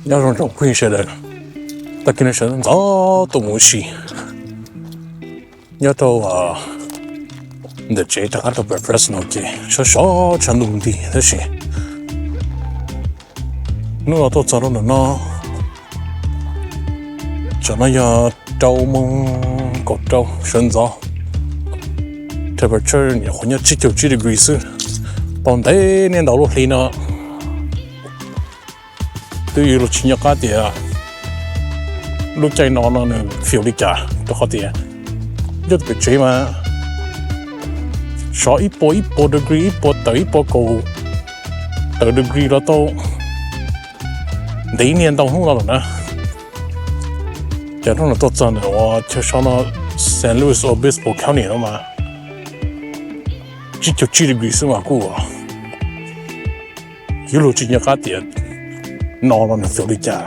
Nyob zoo tsoom phooj ywg sawv daws, tag kis no sawv ntxov tuaj mus ua si nyob rau ntawm tsev rov qab rau pem Fresno ces sov sov tshav ntuj nti tab sis hnub no tuaj txog rau ntawm no, tsam no yog rau moos kaum rau sawv ntxov. Temperature nyuam qhuav nyob tsib caug tsib degree xwb, tau ntev niaj ntau lub hli no. Twb yuav luag tsis nco qab tias lub caij no no nws fiaum li cas rau qhov tias nyob pem tsev mas sov ib puas ib puas degree, ib puas tawm ib puas kaum tawm degree los tau ntev niaj ntau hnub no lawm na. Ces hnub no tuaj txog ntawm uas chaw sov no, San Luis Obispo County no mas tsib caug tsib degree xwb mas kuj yuav luag tsis nco qab tias no los nws fiaum li cas.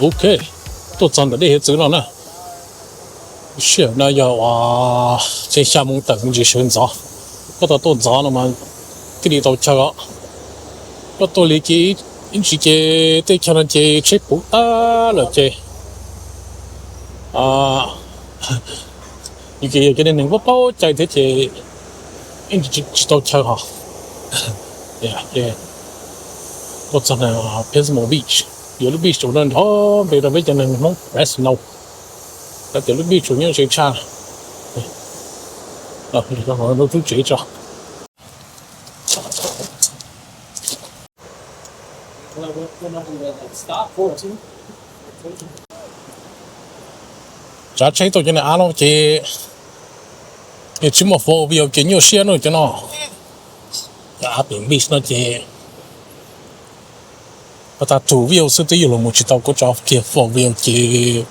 Ok, tuaj txog ntawm dej hiav txwv no na. Sij hawm no yog uas tseem xya moo tawm me ntsis sawv ntxov. Koj tau tuaj ntxov no mas thiaj li tau chaw os. Koj tuaj li ces ib ntsis ces tej chaw no ces tsheb puv tag lawm ces yus ces yog cov neeg paub paub cai thiab ces ib ntsis tsis tau chaw hos. Tuaj txog Pismo Beach, yog lub beach uas nrov npe rau peb cov neeg Hmoob Fresno. Koj tias lub beach uas nyob ze tshaj, lub tub tsev tso. Tsav tsheb tuaj cov niag av no ces tsis muaj four wheel ces nyuaj siab no cov no. Cov av pem beach no ces pas tas two wheel xwb twb yuav los mus tsis tau, kuv tso kiag four wheel ces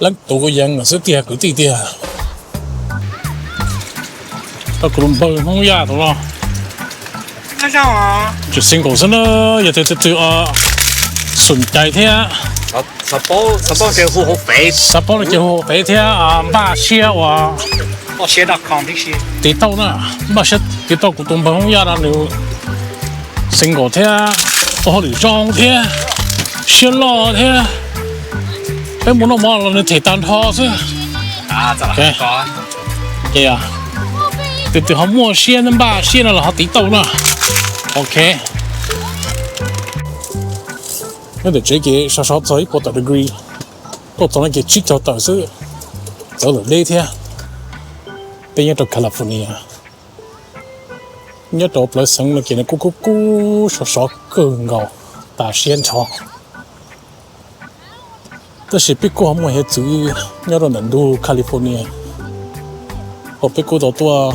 leeb tus kuv yees xwb tiag kwv tij tiag. Koj kuv tus npawg Hmoob Yaj tus no tseem single xwb na, yog tias tus twg xum cai thiab xav paub no ces hu hauv fev thiab npaj siab uas tiv tauj na, npaj siab tiv tauj kuv tus npawg Hmoob Yaj no nws single thiab ua hauj lwm zoo thiab siab loj thiab. Peb mus noj mov los nws them tag nrho xwb. Ces tus twg ho muaj siab npaj siab no los ho tiv tauj na. Ok. Nyob ntawm tsev ces sov sov txog ib puas tawm degree, tuaj txog no ces tsib caug tawm xwb, txawv lawm deb thiab. Peb nyob rau California, nyob rau plawv xeev no ces nws kuj kub kub sov sov kawg nkaus tas siab nrho. Tab sis peb kuj ho muaj hiav txwv nyob rau ntawm ntug California, uas peb kuj tau tuaj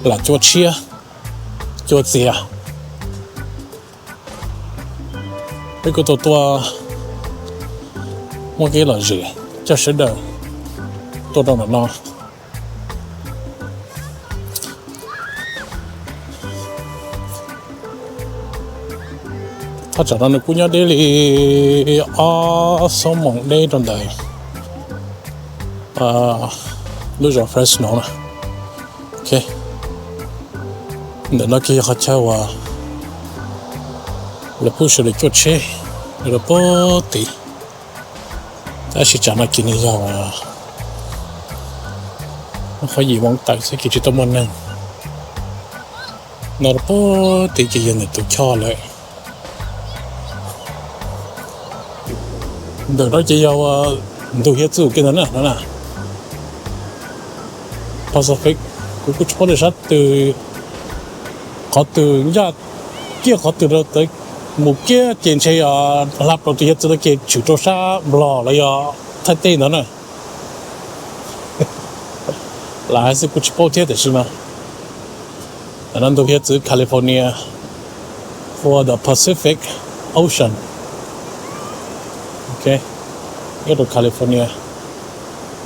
lam cua tshiab, cua txias. Peb kuj tau tuaj muab kev lom zem coj sawv daws tuaj rau ntawm no. Thaj tsam no nws kuj nyob deb li ob xuab moos deb rau ntawm lub zos Fresno na. Ok, ntawm no kiag yog qhov chaw uas lawv pub sawv daws cuaj tsheb rau puag tid. Tab sis tsam no ces nws yog qhov yim moos tawm xwb ces tsis tau muaj neeg. No rau puag tid ces yog ntawm tus choj lawm. Ntawm no ces yog ntug hiav txwv kiag ntawd na, no na. Pacific, kuv kuj tsis paub tias sab twg, qhov twg ncaj kiag qhov twg rau tawv mus kiag ces ntshe hla plaws tus hiav txwv no ces tshwm rau sab Nplog los yog Thaib teb ntawd na. Lam hais xwb kuj tsis paub thiab tiam sis mas no ntug hiav txwv California, for the Pacific Ocean. Ok, nyob rau California.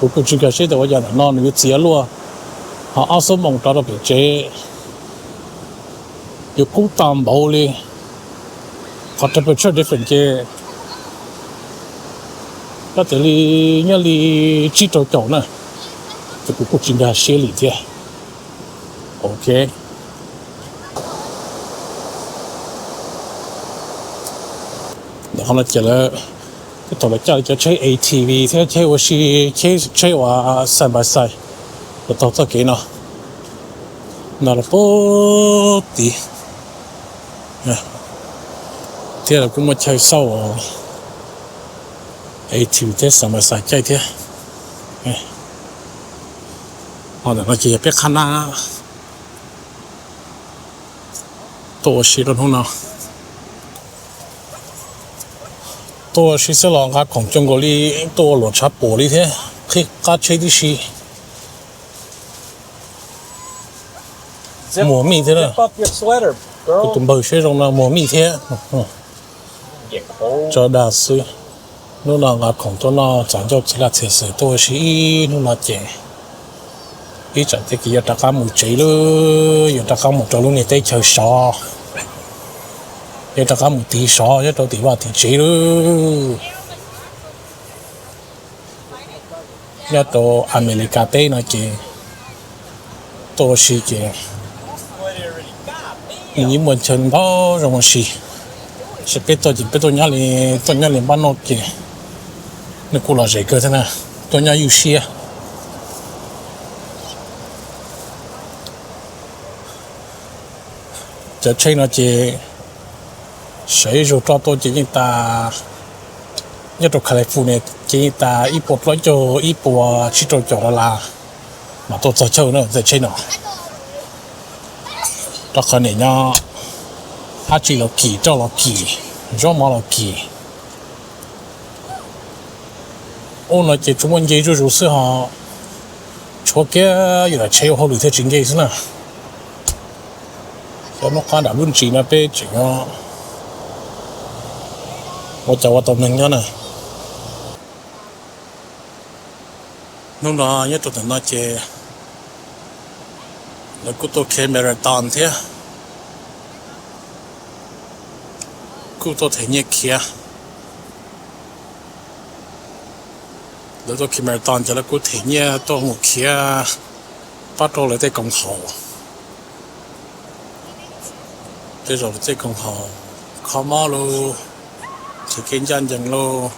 Kuv kuj tsis nkag siab tias ua cas ntawm no nws yuav txias luaj, ho ob xuab moos rov rau pem tsev yuav kub tag npaum li. Qhov temperature difference ces kab tias li nyob li tsib rau caum na, ces kuv kuj tsis nkag siab li thiab. Ok, ntawm qhov no ces lawv, thaum lawv coj cov tsheb A T V thiab tsheb ua si, tsheb uas side by side los taug txoj kev no, no los pub tid thiab lawv kuj muaj chaw xauj A T V thiab side by side caij thiab. Ho ntawm no ces yog peb qhab nab tuaj ua si rau hnub no. Tuaj ua si xwb los nqa khoom coob nkaus li, tuaj ua luam tshav puam li thiab, qhib qab tsheb tib si. Muag mij thiab na. Kuv tus npawg siab zoo no muag mij thiab. Tso dag xwb. Hnub no nqa khoom tuaj noj txaus ncauj txiv laj txiv xwm tuaj ua si ib hnub no ces ib tsam ces yuav rov qab mus tsev lawm, yuav rov qab mus rau lub niag teb chaws sov, yuav rov qab mus tiv sov nyob rau tim vaj tim tsev lawm. Nyob rau Amelikas teb no ces tuaj ua si ces nws yeej muaj chaw ntau zoo ua si, tab sis peb tuaj ces peb tuaj nyob li, tuaj nyob li npab noj ces nws kuj lom zem kawg thiab na, tuaj nyob ywj siab. Cov tsheb no ces sawv ib zaug roj tuaj ces yeej tas, nyob rau California ces yeej tas ib puas plaub caug ib puas tsib rau caum dollar mas tuaj txog chaw na, txawj tsheb no. Rau qhov niam nyob, dab tsi los kim, roj los kim, zaub mov los kim. Ub no ces tsuas muaj nce zuj zus xwb ho tshuav kiag yus daim tsheb ua hauj lwm thiaj tsis nce xwb na. Cov hnub qab nram lub ntsis no peb tseem nyob ua cas ua tau neeg nyob na. Hnub no nyob rau ntawm no ces lawv kuj tuaj khiav marathon thiab, kuj tuaj them nyiaj khiav. Lawv tuaj khiav marathon ces lawv kuj them nyiaj tuaj mus khiav pab rau lawv tej koom haum, tej zaum lawv tej koom haum kho mob lauj, tseem kev ncaj ncees lauj.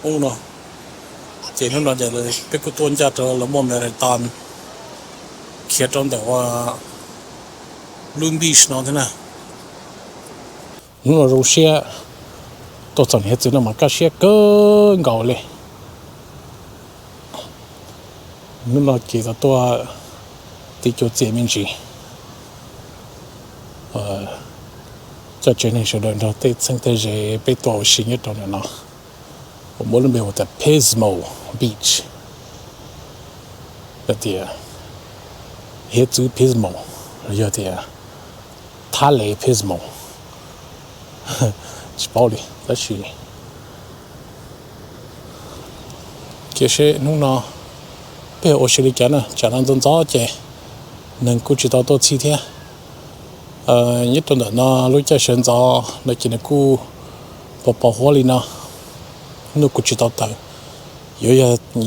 Ub no ces hnub no ces peb kuj tuaj ncaj rau lawv muaj marathon khiav rau ntawm ua Bloom Beach no thiab na. Hnub no zoo siab, tuaj txog niam hiav txwv no mas kaj siab kawg nkaus li. Hnub no ces tau tuaj tiv cuab txiaj me ntsis. Coj tsev neeg sawv daws nrog tej txheeb tej ze peb tuaj ua si nyob rau ntawm no, uas muab lub npe hu tias Pismo Beach, yog tias hiav txwv Pismo, los yog tias thab lev Pismo, tsis paub li tab sis cia seb hnub no peb ua si li cas na. Tsam no ntxov ntxov ces neeg kuj tsis tau tuaj txhij thiab. Nyob rau ntawm no lub caij sawv ntxov no ces nws kuj pos pos huab li no, hnub kuj tsis tau tawm. Yuav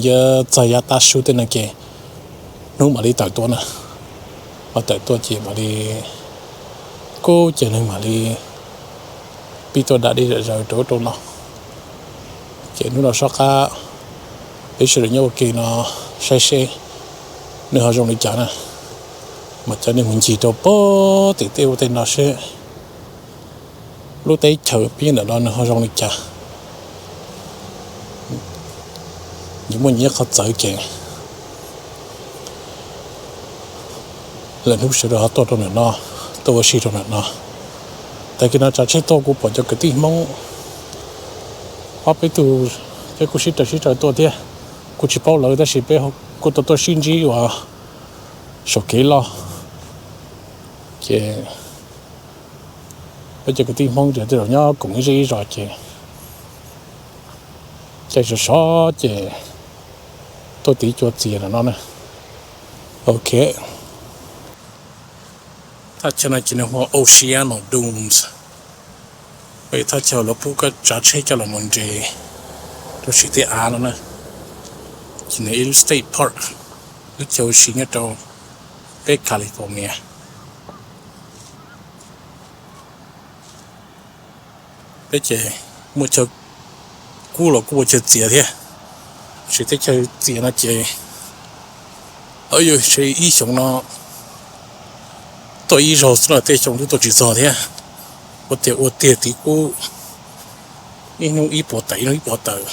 yog txog yav tav su tej no ces hnub mam li tawm tuaj na. Ho tawm tuaj ces mam li kuj ces neeg mam li pib tuaj da dej zom zaws rau ub rau no. Ces hnub no soj qab peb sawv daws nyob ua ke no saib seb nws ho zoo li cas na. Mas cov neeg mus ncig rau pem tim tej ub tej no seb lub teb chaws peb nyob ntawm no nws ho zoo li cas. Nws muaj nyias qhov txawv ces lwm hnub sawv daws ho tuaj rau ntawm no, tuaj ua si rau ntawm no. Tag kis no tsav tsheb tuaj kuv pom cov kwv tij Hmoob ob peb tug thiab kuj sib raws sib raws tuaj thiab. Kuv tsis paub lawv tab sis peb kuj tuaj tuaj sib ntsib uas saum kev loj. Ces Ces kwv tij Hmoob ces tej zaum nyob koom ib zej ib zos ces caij sov sov ces tuaj tiv cua txias no na. Ok. Thaj chaw no ces nws hu ua Oceano Dunes. Thaj chaw lawv pub koj tsav tsheb coj los mus nres rau siv tej av no na. Ces nws ib lub state park, lub chaw ua si nyob rau teb California. Peb ces muaj chaw kub los kuj ua chaw txias thiab. Tsis teb chaws txias no ces, yog ib xyoo no tuaj ib zaug xwb los tej xyoo twb tuaj tsis txog thiab. Ua tiag ua tiag tiv kub ib hnub ib puas tawm ib hnub ib puas tawm.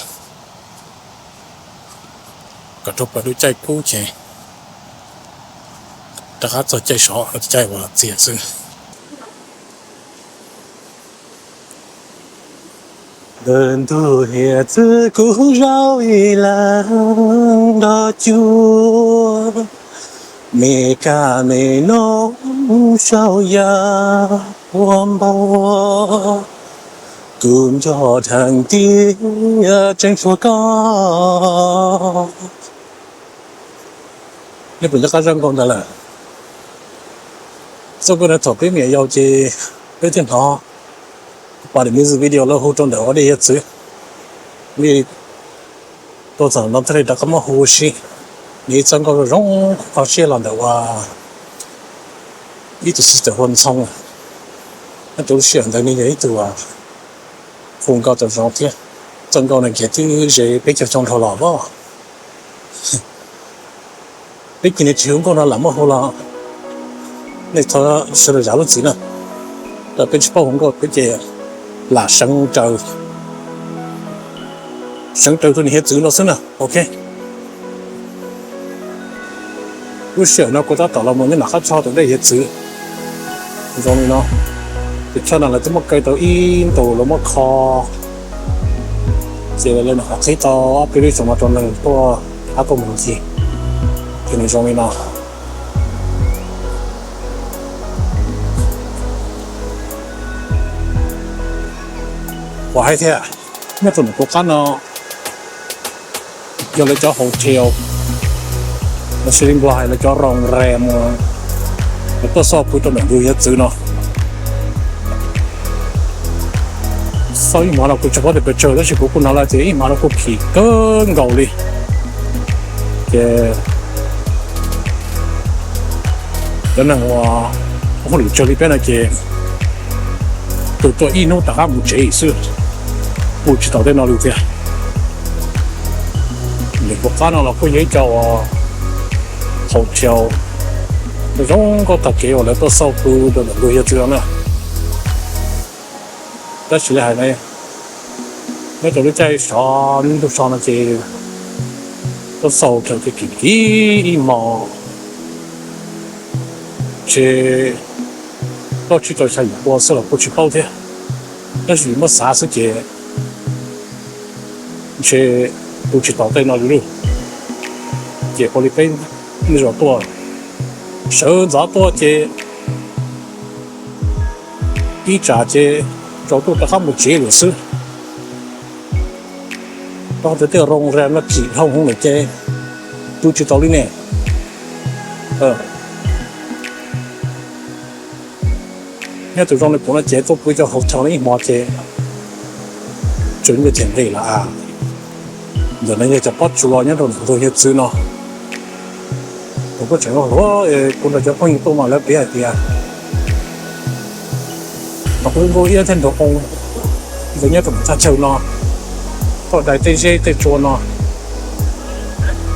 Kom rau pem lub caij kub ces rov qab txog caij sov, caij uas txias xwb. Ntawm ntug hiav txwv kuv zaum ib leeg nrog cuab, me kab me noog saum yav ua npua, kuv nco dheev tias tseem tshuav koj. Nej puas nco qab zaj nkauj ntawd lawm? Zaj nkauj ntawd thaum peb me nyuam yaus ces peb thiaj hnov, pom daim music video lawv hu rau ntawm ua dej hiav txwv. Li tuaj txog no thiaj li rov qab muab hu ua si. Nws ib txoj nkauj zoo zoo, qhov siab los ntawm ua ib tug sister hu ua Ntxhoo. Nyob rau lub sij hawm ntawd nws yog ib tug hu nkauj tau zoo thiab. Txoj nkauj no nws twb ze peb caug xyoo dhau los los. Peb ces nws tsis hu nkauj no lam muab hu los nej thov sawv daws zam lub txim na. Rau peb tsis paub hu nkauj peb ces lam seev raws, seev raws tus niam hiav txwv no xwb na. Ok. Lub sij hawm no kuv tab tom los mus nyob nram qab tsho tus dej hiav txwv zoo li no. Tus tsho no lawv twb muab kaw tau ib ntus lawv muab kho, ces lawv nyuam qhuav qhib tau ob peb lub xyoo no rau neeg tuaj thab tuaj mus ncig. Ces nws zoo li no. Ua haib thiab, nyob rau ntawm kuv qab no yog lawv cov hotel, los sis li Nplog hais lawv cov roos rem, lawv tuaj xauj pw rau ntawm ntug hiav txwv no. Xauj ib hmo no kuv tsis paub tias pes tsawg tab sis kuv kuj hnov lawv tias ib hmo no kuj phim kawg nkaus li. Ces cov neeg uas hauj lwm tsawg li peb no ces tus tuaj ib hnub rov qab mus tsev xwb, kuj tsis tau tej no li tiag. Ntawm kuv qab no los kuj yog ib co uas hotel zoo nkauj tag kev uas lawv tuaj xauj pw rau ntawm ntug hiav txwv no na. Tab sis li hais ne, nyob rau lub caij sov ntug so no ces tuaj xauj ces kim kim ib hmos, ces plaub tsib rau xya yim pua xwb los kuj tsis paub thiab. Tab sis muab xav xwb ces ntshe kuj tsis tau tej no li. Ces ua li peb nej zaum tuaj, sawv ntxov tuaj ces ib tsam ces tsaus ntuj rov qab mus tsev lawm xwb. Rau qhov tias tej roos rem no tsim dhau hwv lawm ces pw tsis tau li ne. Nyob tus zoo li kuv no ces tuaj pw cov hotel no ib hmo ces tsuas yog tias nqis lawm. Ntawm no yog cov pob tsuas nyob rau ntug hiav txwv no. Kuv kuj tseem hluas, kuv nrog cov phooj ywg tuaj mas lawv piav hais tias mas kuv nkaus ib lub teb nrog oo ntawd nyob rau thaj chaw no, tuaj dai tej zeb tej tsua no.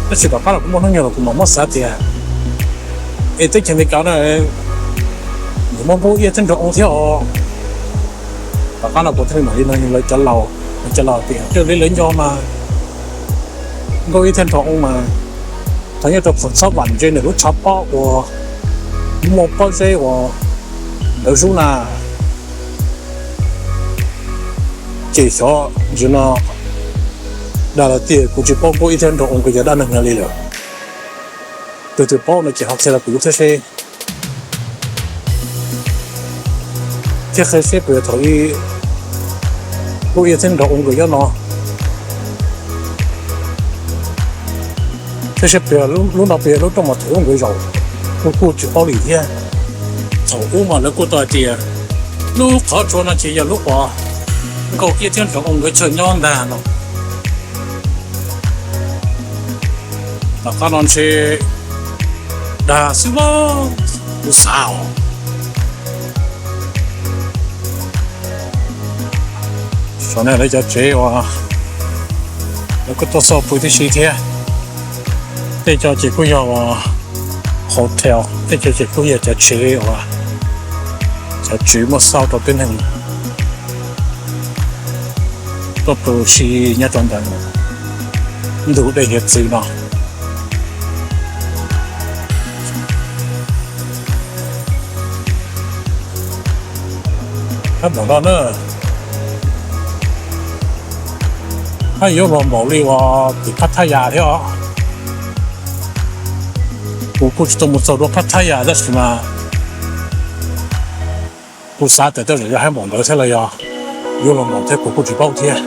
Tab sis tom qab los kuv muaj hnub nyoog los kuv mam muab xav tias es teb chaws Amelikas na, nws muaj nkaus ib lub teb nrog oo thiab os. Tom qab no kuv thiaj li mam li nug lawv cov laus, lawv cov laus tias raws li lawv nco mas nkaus ib lub teb nrog oo mas thaum nyob rau Phoos Xab Vam ntse nws lub tshav pob uas muaj pob zeb uas ntawd zub na. Ces xyov ntawm no dag los tiag, kuv tsis paub nkaus ib lub teb nrog oo puas yog dab neeg no li lawm. Tus twg paub no ces ho qhia rau kuv thiab seb. Thiab qhia seb puas yog thaum ub Iab thiab Nraug Ua nkawd nyob no, thiab seb puas yog lub no puas yog lub rooj mas thaum ub nkawd zaum, kuj kuj tsis paub li thiab. Thaum ub mas lawv kuj tau hais tias lub qhov tsua no ces yog lub uas Nkauj Iab thiab Nraug Ua nkawd chaw nyob ntag no. Tom qab no ntshe dag xwb los kuv xav os. Saum no lawv cov tsev uas lawv kuj tuaj xauj pw tib si thiab. Tej co ces kuj yog uas hotel, tej co ces kuj yog cov tsev uas cov tswv muab xauj rau tib neeg tuaj pw ua si nyob rau ntawm ntug dej hiav txwv no. Hab npaum no na, hab yuav luag npaum li uas tim Phab Thaj Yas thiab os. Kuv kuj tsis tau mus txog dua Phab Thaj Yas tab sis mas kuv xav tias tej zaum yog hab npaum ntawd thiab los yog yuav luag npaum thiab kuv kuj tsis paub thiab.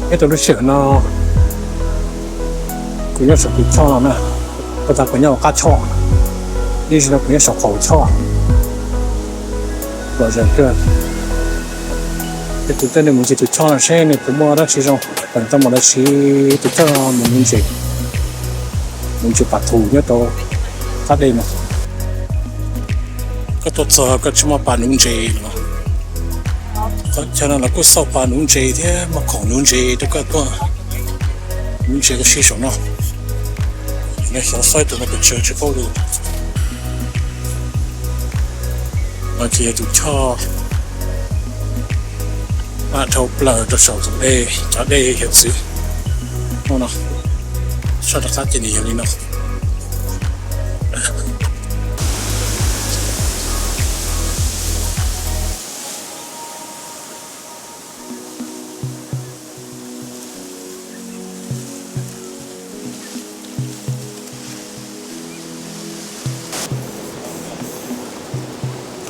Nyob rau lub sij hawm no kuv nyob saum tus choj no na, kuv tas kuv nyob hauv qab choj, ib zaug no kuv nyob saum qaum choj. Lom zem kawg. Ces kuv coj nej mus ncig tus choj no seb nws puas muaj dab tsi zoo, tseem tau mus lawv siv tus choj mus nuv ntses, nuv ntses pas thu nyob rau qab dej no. Koj tuaj txog koj tsis muaj pas nuv ntses no, qhov chaw no lawv kuj xauj pas nuv ntses thiab muaj khoom nuv ntses rau koj tuaj nuv ntses ua si saum no. Nws xyov xauj tus no pes tsawg tsis paub li. No ces yog tus choj dhau plaws rau saum tus dej, cov dej hiav txwv no, soj rov qab ces nws yog li no.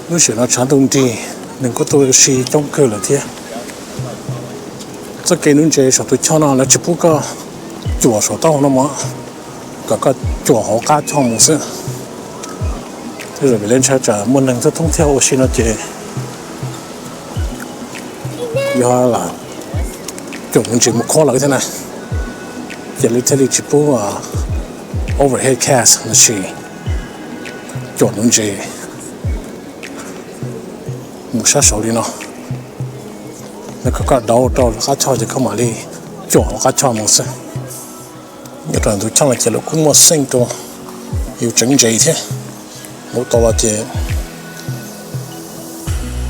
Lub sij hawm no tshav ntuj nrig, neeg kuj tuaj ua si coob kawg lawm thiab. Txoj kev nuv ntses saum tus choj no lawv tsis pub koj cuam saum taub hau no mog, kom koj cuam hauv qab choj mus xwb. Tej zaum vim lawv ntshai tsam muaj neeg thoob thoob thiaj ua si no ces yog lam cuam nuv ntses mus khuab lawv thiab na, ces lawv thiaj li tsis pub overhead cast los sis cuam nuv ntses mus sab saud li no. Nws kom koj dauv rau qab choj ces koj mam li cuam hauv qab choj mus xwb. Nyob rau tus choj no ces lawv kuj muaj xeej rau yus tseev ntses thiab. Mus tau los ces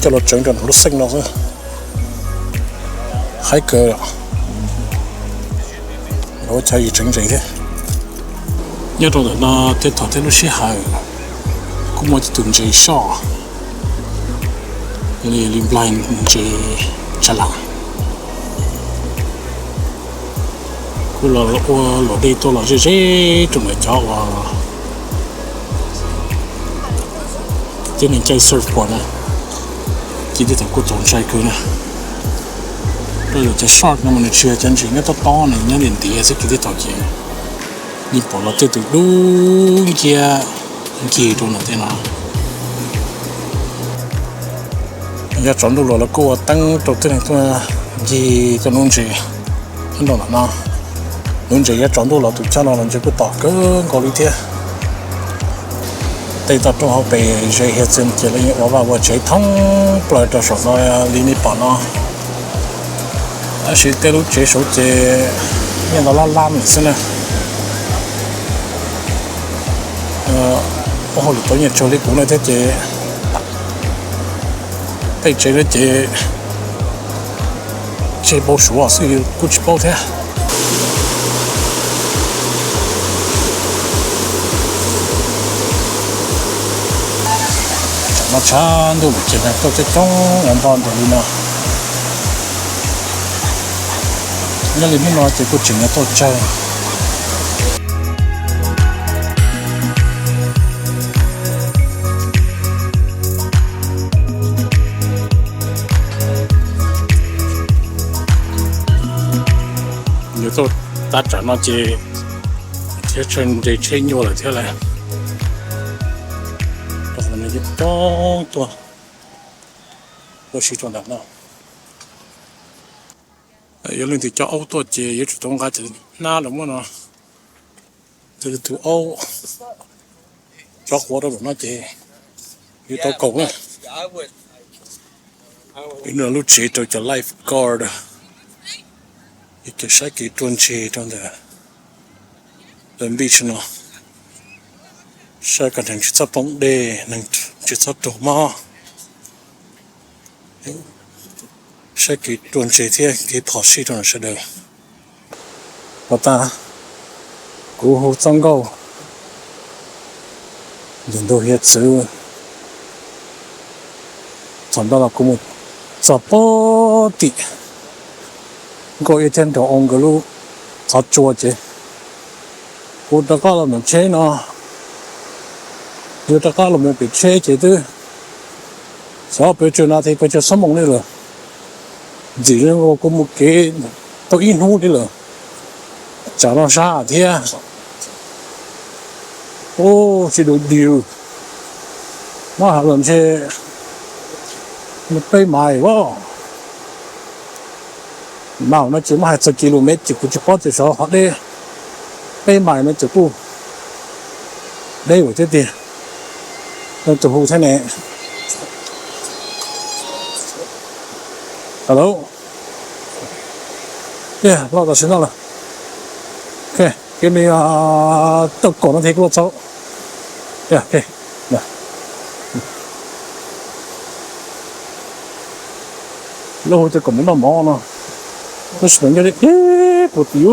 coj los tseev rau lub xeej no xwb. Haib kawg, lawv ua chaw yus tseev ntses thiab. Nyob rau ntawm no tej thaum tej lub sij hawm kuj muaj tus ntses soj li, li nplaig ntses tsha lam kuj los ua luam dej tuaj los ze ze rau ntawm cov uas tib neeg caij surfboard na, ces tej thaum kuj txaus ntshai kawg na. Rau cov shark no mas nws tsis yog cov ntses nyob tob tob, nws nyob ntiav ntiav xwb, ces tej thaum ces yeej pom los tej tus dub nciab ncig rau ntawm tej no. Yav tsaus ntuj los lawv kuj ua teeb rau tib neeg tuaj ncig tuaj nuv ntses nyob rau ntawm no. Nuv ntses yav tsaus ntuj los tus choj no los ntses kuj tom kawg nkaus li thiab. Tej toj roob hauv pes ze hiav txwv ces lawv yeej ua vaj ua tsev thoob plaws rau saum no li nej pom no. Tab sis tej lub tsev saud ces yeej ntau lab lab lawm xwb na. Ua hauj lwm tau nyiaj tsawg li kuv no thiab ces tej tsev no ces tseg npau suav xwb kuj tsis paub thiab. Tshav ntuj ces neeg tuaj coob coob nto npaum li no. Nyob li hnub no ces kuj tseem yuav tuaj tsawg. Yuav tuaj tab tsam no ces thiab tsawg nres tsheb nyuaj lawm thiab lawm. Coob coob tuaj, tuaj si rau ntawm no. Yog leej twg coj aub tuaj ces yuav tsum tau nqa cov hnab los muab no, tus aub cov quav rau lawm no ces yuav tau kaum na. Lub tsev rau cov lifeguard, cov saib kev rua ntseg rau ntawm beach no, saib kom neeg tsis txhob poob dej, neeg tsis txhob raug mob, saib kev rua ntseg thiab kev phom sij rau sawv daws. Pov tas kuv hu txoj nkauj ntug hiav txwv, thaum ntawd los kuv mus txog pem tim nkauj ib thiab nraug oo nkawd lub qhov tsua ces kuv rov qab los mus tsheb no, yuav rov qab los mus pem tsheb ces twb xyov pes tsawg nas this pes tsawg xuab moos li lawm. Ntxim li kuv mus kev tau ib hnub li lawm, tsam no sab thiab. Ub, tsis dua diws, muab hais los ntshe peb mais os. Mas no ces muab hais txog kilomev ces kuv tsis paub tias xyov qhov deb, peb mais no ces kuj deb lawm thiab tiag. Leej twg hu thiab ne? Hello. Tiag, loj tam sim no lawm. Ok, kev me tawm kaum nas this kuv los txog. Lub hu tias kom mus noj mov no, tab sis mas nyob deb deb puag tim.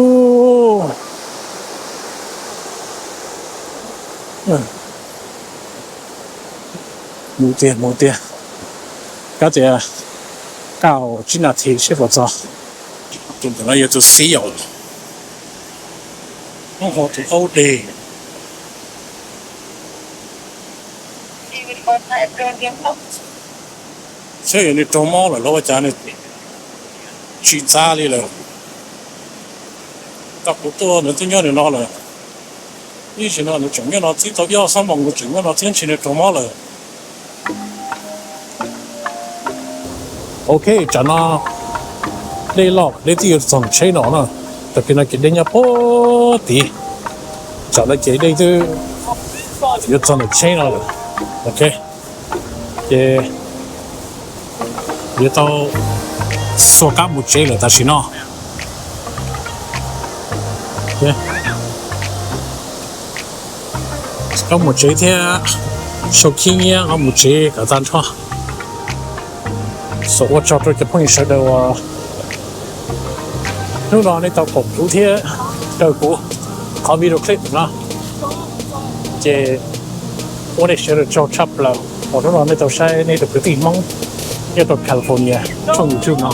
Mus tiag, mus tiag. Kab tias kaum tsib nas this seb puas txog. Tus ntawm no yog tus xib yaum, hoob ho tus aub deg. Saib yog nws raug mob lawm los ua cas nws tsis txav li lawm. Tau kuv tuaj nws twb nyob nws no lawm. Ib sim no nws tseem nyob no txij tau ib ob xuab moos nws tseem nyob no thiab ntshe nws raug mob lawm. Ok, tsam no dej loj deb twb yuav txog tsheb no na. Tag kis no ces dej nyob puag tid, tsam no ces dej twb yuav txog ntawm tsheb no lawm. Ok, ces yuav tau xuas kab mus tsev lawm tam sim no. Kab mus tsev thiab, sau khib nyiab kab mus tsev kom tag nrho. Xav ua tsaug rau cov phooj ywg sawv daws uas hnub no nej tau koom kuv thiab raws kuv qhov video clip no, ces ua nej sawv daws tsaug tshaj plaws uas hnub no nej tau saib nej tus kwv tij Hmoob nyob rau California tshooj YouTube no.